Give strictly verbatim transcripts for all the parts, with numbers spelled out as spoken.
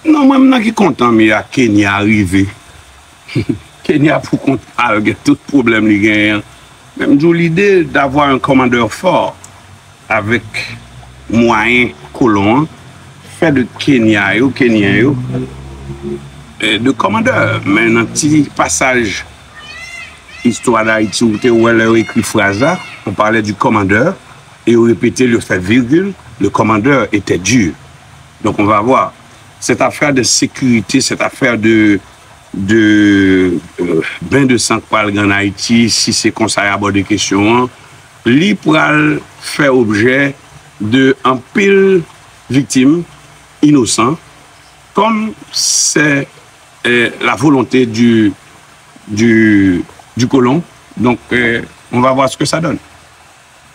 Non, mwen, m nan ki kontan m ye a Kenya rive. Kenya pou kont pa l gen tout pwoblèm li genyen an. Men m di w, lide d'avoir un commandeur fort avec moyen kolon an fè de Kenya yo, Kenyen yo, eh, de commandeur. Men nan ti pasaj istwa Dayiti, ou te wè lè yo ekri fraz la, on parlait du commandeur, e yo repete l, yo fè virgil, le commandeur était dur. Donc on va voir. Cette affaire de sécurité, cette affaire de, de euh, bain de sang k pral gen an Ayiti, si se konsa y abòde kesyon an, li pral fè objè de anpil viktim inosan, comme c'est euh, la volonté du, du, du colon. Donc, euh, on va voir ce que ça donne.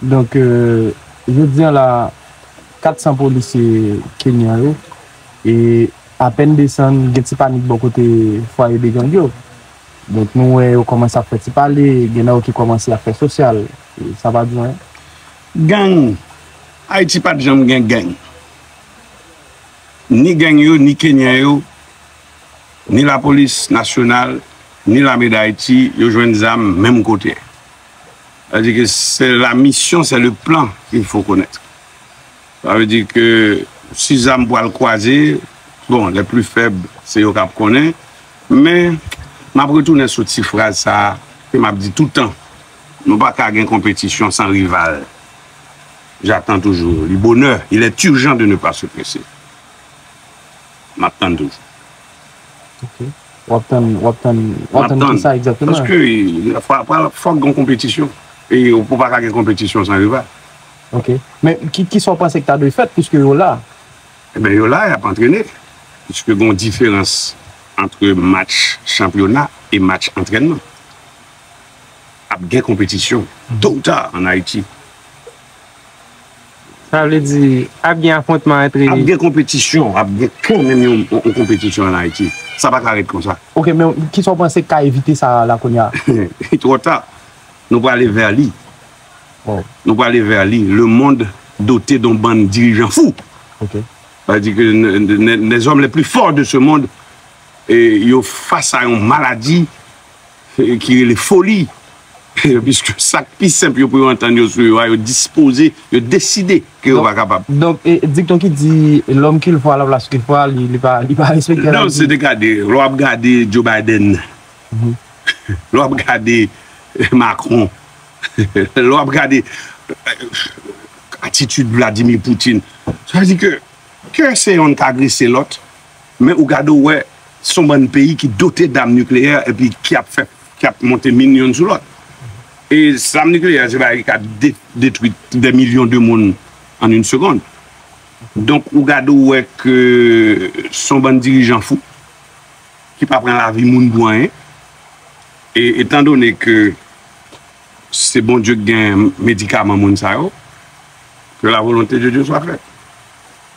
Donk, euh, jodi a la, kat san polisye kenyan yo, e apèn desann, gen ti panik bò kote fwaye de gang yo. Donk, nou wè yo kòmanse ap fè ti pale, gen nan yo ki kòmanse ap fè sosyal. E sa pa di anyen. Gang, Ayiti pa t janm gen gang. Ni gang yo, ni kenyan yo, ni lapolis nasyonal, ni lame dayiti, yo jwenn zam menm kote. Sa vle di ke se la mission, c'est le plan qu'il faut connaître. Sa vle di ke si zam pral kwaze, bon, les plus faibles, se yo k ap konnen. Men, m ap retounen sou ti fraz sa a ke m ap di toutan, nou pa ka gen konpetisyon san rival. J'attends toujours. Li bonè, il est urgent de ne pas se presser. M ap tann toujou. Ok. W ap tann, w ap tann, w ap tann kisa egzakteman? Paske fò, fò, fòk gen konpetisyon. E ou pa ka gen konpetisyon san rival. Ok. Men ki, kisa w panse ki ta dwe fèt piske yo la? Ebyen, yo la, y ap antrene. Piske gen yon diferans ant match chanpyona e match antrènman. Ap gen konpetisyon, tôt ou tard, an Ayiti. Sa vle di, ap gen afwontman antre. Ap gen konpetisyon, ap gen kanmenm yon, yon, yon konpetisyon an Ayiti. Sa pa ka ret konsa. Ok, men kisa w panse k ka evite sa la kounye a? Li twò ta. Nou prale vè li. Nou prale vè li. Le monde doté d'un bann dirijan fou. Ok. Sa vle di ke les hommes les plus forts de ce monde, e, yo fas a yon maladi ki rele foli. Piske sa k pi senp yo pou yo antann yo sou yo a, yo dispoze, yo deside ke yo pa kapab. Donk, e, dikton ki di, l'homme qu'il faut à la place qu'il faut, li, li pa, li pa respekte la. Non, se te gade, lè w ap gade Joe Biden, lè w ap gade Macron, lè w ap gade atitid Vladimir Putin, sa vle di ke, ke se yonn ka agrese lòt, men ou gade w wè se yon bann peyi ki dote dam nikleyè epi ki ap fè, ki ap monte min yonn sou lòt. E zam nikleyè se bagay ki ka de, detwi dè milyon de moun an yon segonn. Donk ou gade w wè ke se yon bann dirijan fou ki pa pran lavi moun pou anyen. E etandone ke se Bondye k gen medikaman moun sa yo, que la volonté de Dieu soit faite.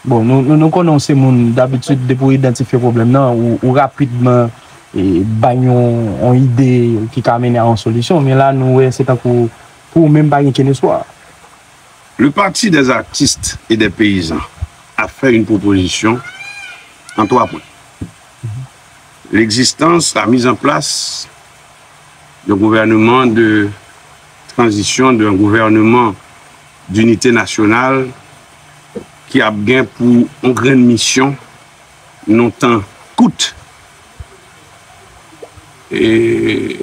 Bon, nou, nou, nou konnen w se moun, dabitid, depi w idantifye pwoblèm nan, ou, ou rapidman e, bay yon, yon ide ki ka mennen a yon solisyon. Men la, nou wè se tankou pou ou menm pa gen kenn espwa. Le Parti des artistes et des paysans a fait une proposition en trois points. L'existence, la mise en place d'un gouvernement de transition, d'un gouvernement d'unité nationale ki ap gen pou yon grenn misyon nan tan kout. Et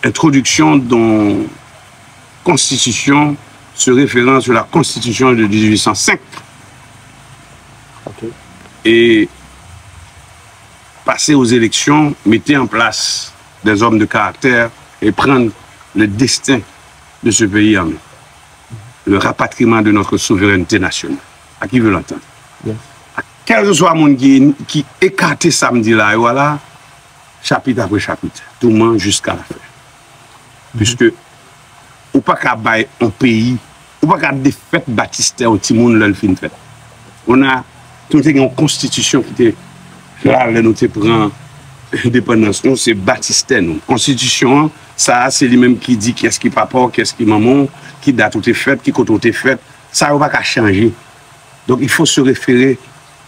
introduction d'une constitution se référant sur la constitution de dix-huit cent cinq. Et passer aux élections, mettre en place des hommes de caractère et prendre le destin de ce pays en main. Le rapatriement de notre souveraineté nationale. À qui veut l'entendre? Kèlkeswa moun ki, ki ekate sa m di la yo a la, chapit apre chapit, tourment jusqu'à la fin. Piske ou pa ka bay yon peyi, ou pa ka defèt batistè yon timoun lè l fin fèt. On a, nou te gen yon konstitisyon ki te la lè nou te pran endepandans nou, se batistè nou. Konstitisyon an, sa a, se li menm ki di kiyès ki papa w, kiyès ki manman w, ki dat ou te fèt, ki kote w te fèt. Sa yo pa ka chanje. Donc il faut se référer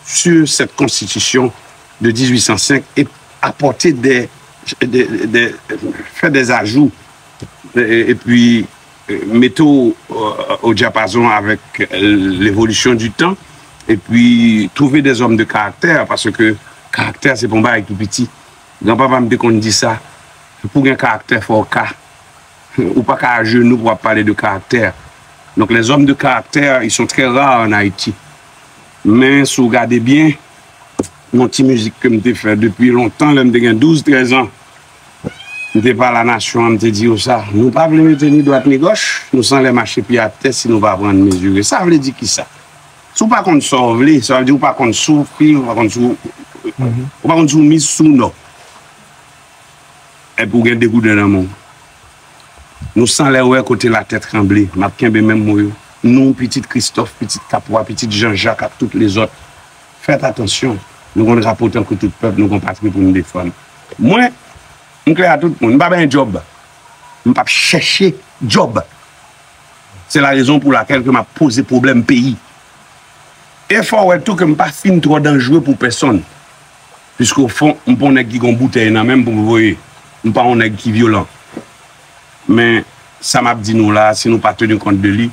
sur cette constitution de mil uit san senk e apòte de, de, de, fè des ajouts, e, epi, e, mete w, e, au diapason avec l'évolution du temps, epi twouve des hommes de caractère, paske karaktè se pa yon bagay ki piti. Granpapa m te konn di sa, pou gen karaktè fò w ka. Ou pa ka ajenou pou w ap pale de karaktè. Donc les hommes de caractère, ils sont très rares en Haïti. Men si w gade byen, yon ti mizik ke m te fè depi lontan, lè m te gen douz, trèz an. M te pale a nasyon an, m te di yo sa. Nou pa vle mete ni dwat ni gòch, nou sanlè mache pye atè si nou pa aprann mezire. Sa vle di kisa? Si w pa konn sa w vle, sa vle di w pa konn si w fi, ou pa konn si w, ou pa konn si w mis, si w nò. Epi w gen degouden nan men w. Nou sanlè wè kote latè tranble. M ap kenbe menm mo yo. Nou, pitit Kristòf, pitit Kapwa, pitit Janjak ak tout lezòt, fèt atansyon. Nou konn rapo tankou tout pèp, nou gon patri pou nou defann. Mwen, m klè a tout moun, m pa benyen djòb. M p ap chèche djòb. Se la rezon pou lakèl ke m ap poze pwoblèm peyi. E fò w wè tou ke m pa fin twò danjre pou pèsonn. Piske ofon, m pa yon nèg ki gen yon boutèy nan men m pou m voye. M pa yon nèg ki vyolan. Men, sa m ap di nou la, si nou pa teni kont de li,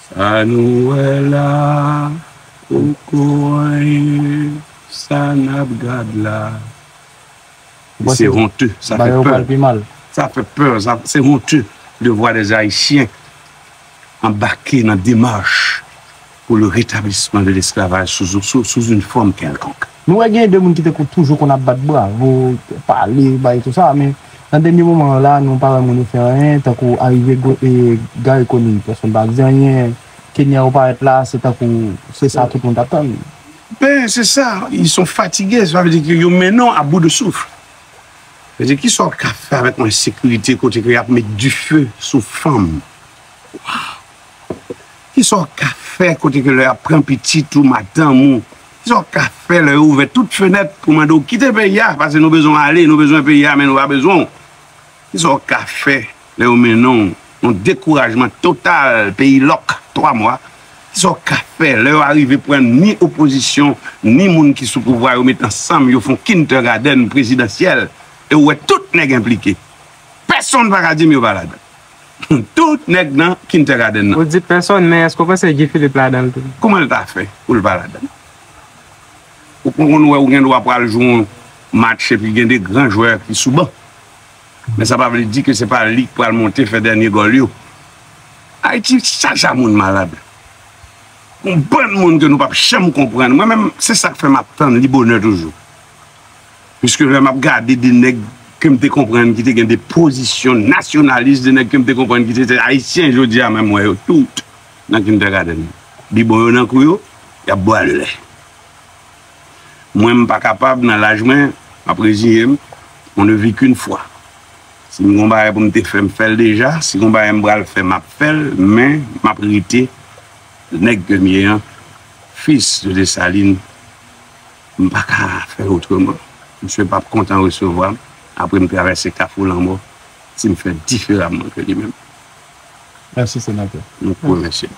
sa nou wè la, poko anyen, sa n ap gad la. C'est honteux, ça fait peur. Ça fait peur, ça, c'est honteux de voir des Haïtiens embarqués dans démarche pour le rétablissement de l'esclavage sous, sous, sous une forme quelconque. Nou wè gen de moun ki te kon toujou konn ap bat bravo, pale, bay tout sa, men nan dènye moman an la, nou pa wè moun yo fè anyen, tankou arive Go- e, Garry Conille, pèsonn pa di anyen, Kenya yo parèt la, se tankou se sa tout moun t ap tann. Ben, se sa, ils sont fatigués, sa vle di ke yo mennen w à bout de souffle. Sa vle di, kisa w ka fè avèk yon ensekirite kote ke y ap met dife sou fanm? Waw! Kisa w ka fè kote ke lè y ap pran pitit ou, madanm ou? Kisa w ka fè lè yo ouvè tout fenèt pou mande w kite peyi a? Paske nou bezwen w ale, nou bezwen peyi a, men nou pa bezwen w. Kisa w ka fè lè yo mennen w yon dekourajman total, peyi lòk, twa mwa? Kisa w ka fè lè yo arive pran ni opozisyon, ni moun ki sou pouvwa, yo met ansanm, yo fè yon kindergarten prezidansyèl, e ou wè tout nèg enplike? Pèsonn pa ka di m yo pa ladan. Tout nèg nan kindergarten nan. Ou di pèsonn, men èske w panse Guy Philippe ladan l tou? Kòman l ta fè pou l pa ladan? Ou konn wè ou gen dwa pral jwe yon match epi gen de gran jwè ki sou ban. Men sa pa vle di ke se pa li k pral monte fè dènye gòl yo. Ayiti chaje a moun malad. Yon bann moun ke nou p ap janm konprann. Mwen menm, se sa k fè m ap tann li bonè toujou. Piske lè m ap gade de nèg ke m te konprann ki te gen de pozisyon nasyonalis, de nèg ke m te konprann ki te, te ayisyen, jodi a menm m wè yo tout nan kindergarten. Bibon yo nan kou yo, y ap bwale. Mwen, m pa kapab, nan laj mwen, m ap reziye m. On ne vit qu'une fois. Si m gon bagay pou m te fè, m fè l deja. Si gon bagay m pral fè, m ap fè l. Men, m ap rete nèg ke m ye an, fis de Desalin. M pa ka fè otreman. Misye p ap kontan resevwa m. Apre m travèse kafou lanmò, si m fè diferaman ke li menm. Mèsi, senatè. Nou remèsye.